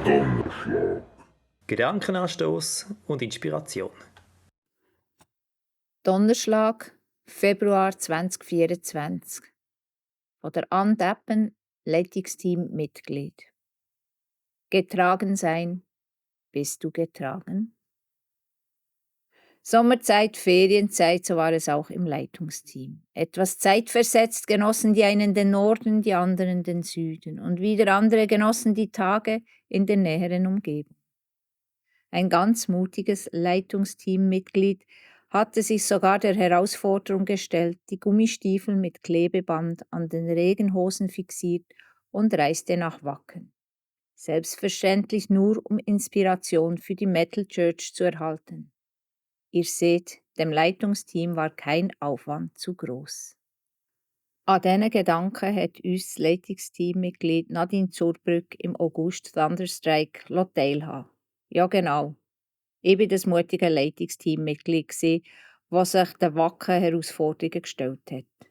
Donnerschlag. Gedankenanstoß und Inspiration. Donnerschlag, Februar 2024. Von der Ann Deppen, Leitungsteam-Mitglied. Getragen sein, bist du getragen? Sommerzeit, Ferienzeit, so war es auch im Leitungsteam. Etwas zeitversetzt genossen die einen den Norden, die anderen den Süden und wieder andere genossen die Tage in der näheren Umgebung. Ein ganz mutiges Leitungsteammitglied hatte sich sogar der Herausforderung gestellt, die Gummistiefel mit Klebeband an den Regenhosen fixiert und reiste nach Wacken. Selbstverständlich nur, um Inspiration für die Metal Church zu erhalten. Ihr seht, dem Leitungsteam war kein Aufwand zu groß. An diesen Gedanken hat uns das Leitungsteammitglied Nadine Zurbrück im August Thunderstrike teilhaben. Ja genau, ich war das mutige Leitungsteammitglied, das sich den wacken Herausforderungen gestellt hat.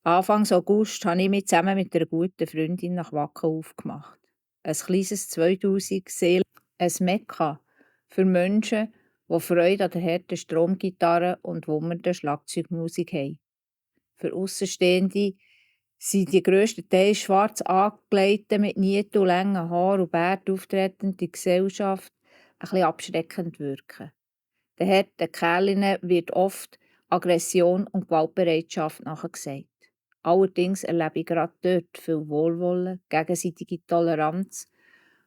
Anfang August habe ich mich zusammen mit einer guten Freundin nach Wacken aufgemacht. Ein kleines 2000 Seelen, ein Mekka für Menschen, die Freude an der harten Stromgitarre und wummernden Schlagzeugmusik haben. Für Aussenstehende sind die grösstenteils schwarz angelegten, mit Nieten und langen Haaren und Bärten auftretende Gesellschaft ein bisschen abschreckend wirken. Den harten Kerlinnen wird oft Aggression und Gewaltbereitschaft nachgesagt. Allerdings erlebe ich gerade dort viel Wohlwollen, gegenseitige Toleranz,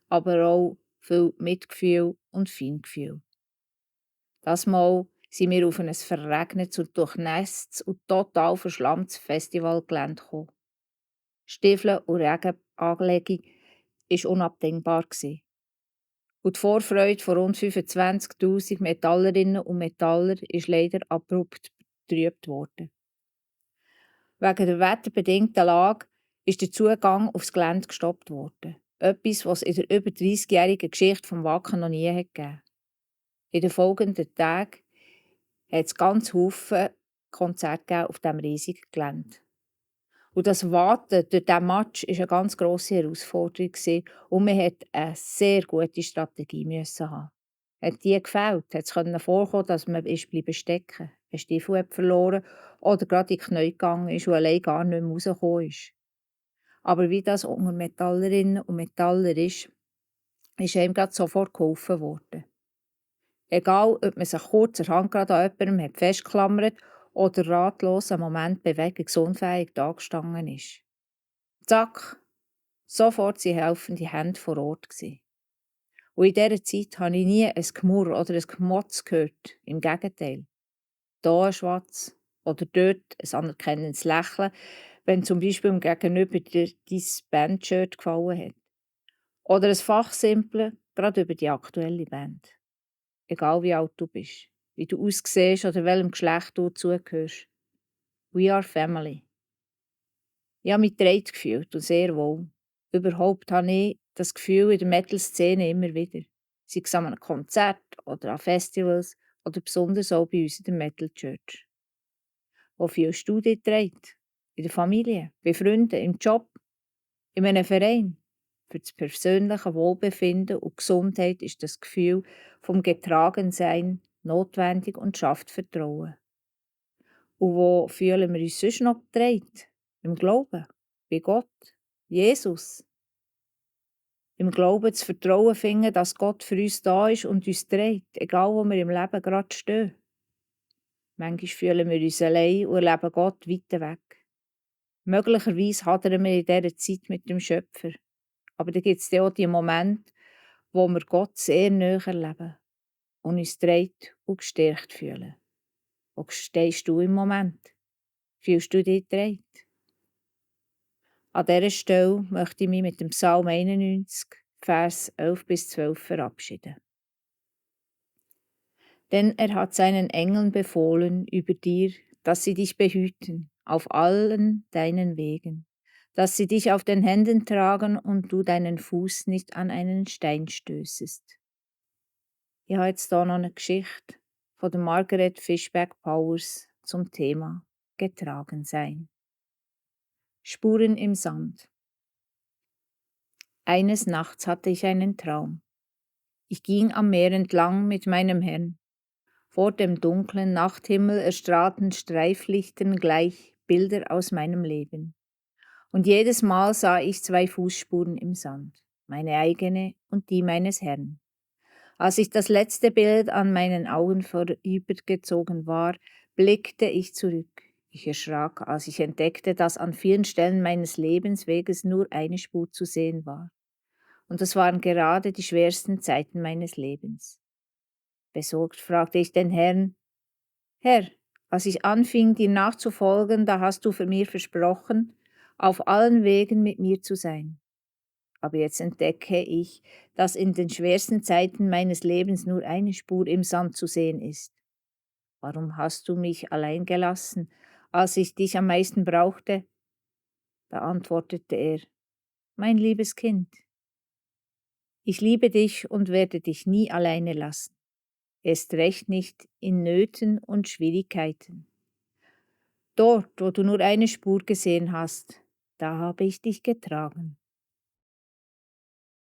aber auch viel Mitgefühl und Feingefühl. Das Mal sind wir auf ein verregnetes und durchnässtes und total verschlammtes Festivalgelände gekommen. Stiefel und Regenanlegung war unabdingbar. Und die Vorfreude von rund 25'000 Metallerinnen und Metaller ist leider abrupt betrübt worden. Wegen der wetterbedingten Lage ist der Zugang aufs Gelände gestoppt worden. Etwas, was es in der über 30-jährigen Geschichte des Wacken noch nie gegeben hat. In den folgenden Tagen hat es ganz viele Konzerte auf diesem riesigen Gelände. Und das Warten durch diesen Match war eine ganz grosse Herausforderung und man musste eine sehr gute Strategie haben. Hat die gefällt, hat es vorkommen, dass man bleiben stecken, einen Stiefel hat verloren oder gerade in die Knie gegangen ist und allein gar nicht mehr rausgekommen ist. Aber wie das unter Metallerinnen und Metaller ist einem gerade sofort geholfen worden. Egal, ob man sich kurzerhand gerade an jemandem hat festgeklammert oder ratlos einen Moment bewegungsunfähig dagestanden ist. Zack, sofort waren helfende Hände vor Ort. Und in dieser Zeit habe ich nie ein Gemurr oder ein Gemotz gehört. Im Gegenteil. Hier ein Schwatz oder dort ein anerkennendes Lächeln, wenn zum Beispiel dem Gegenüber dir dein Bandshirt gefallen hat. Oder ein Fachsimpeln, gerade über die aktuelle Band. Egal wie alt du bist, wie du aussiehst oder welchem Geschlecht du zugehörst. We are family. Ich habe mich getragen gefühlt und sehr wohl. Überhaupt habe ich das Gefühl in der Metal-Szene immer wieder. Sei es an einem Konzert oder an Festivals oder besonders auch bei uns in der Metal Church. Wo fühlst du dich getragen? In der Familie, bei Freunden, im Job, in einem Verein? Für das persönliche Wohlbefinden und Gesundheit ist das Gefühl vom Getragensein notwendig und schafft Vertrauen. Und wo fühlen wir uns sonst noch getragen? Im Glauben, bei Gott, Jesus. Im Glauben zu Vertrauen finden, dass Gott für uns da ist und uns trägt, egal wo wir im Leben gerade stehen. Manchmal fühlen wir uns allein und erleben Gott weit weg. Möglicherweise hadern wir in dieser Zeit mit dem Schöpfer. Aber da gibt es auch die Momente, wo wir Gott sehr nahe erleben und uns trägt und gestärkt fühlen. Wo stehst du im Moment? Fühlst du dich getragen? An dieser Stelle möchte ich mich mit dem Psalm 91, Vers 11-12 verabschieden. Denn er hat seinen Engeln befohlen über dir, dass sie dich behüten auf allen deinen Wegen, dass sie dich auf den Händen tragen und du deinen Fuß nicht an einen Stein stößest. Ich habe jetzt hier noch eine Geschichte von der Margaret Fishback Powers zum Thema Getragen sein. Spuren im Sand. Eines Nachts hatte ich einen Traum. Ich ging am Meer entlang mit meinem Herrn. Vor dem dunklen Nachthimmel erstrahlten Streiflichten gleich Bilder aus meinem Leben. Und jedes Mal sah ich 2 Fußspuren im Sand, meine eigene und die meines Herrn. Als ich das letzte Bild an meinen Augen vorübergezogen war, blickte ich zurück. Ich erschrak, als ich entdeckte, dass an vielen Stellen meines Lebensweges nur eine Spur zu sehen war. Und das waren gerade die schwersten Zeiten meines Lebens. Besorgt fragte ich den Herrn: Herr, als ich anfing, dir nachzufolgen, da hast du für mir versprochen, auf allen Wegen mit mir zu sein. Aber jetzt entdecke ich, dass in den schwersten Zeiten meines Lebens nur eine Spur im Sand zu sehen ist. Warum hast du mich allein gelassen, als ich dich am meisten brauchte? Da antwortete er: Mein liebes Kind, ich liebe dich und werde dich nie alleine lassen, erst recht nicht in Nöten und Schwierigkeiten. Dort, wo du nur eine Spur gesehen hast, da habe ich dich getragen.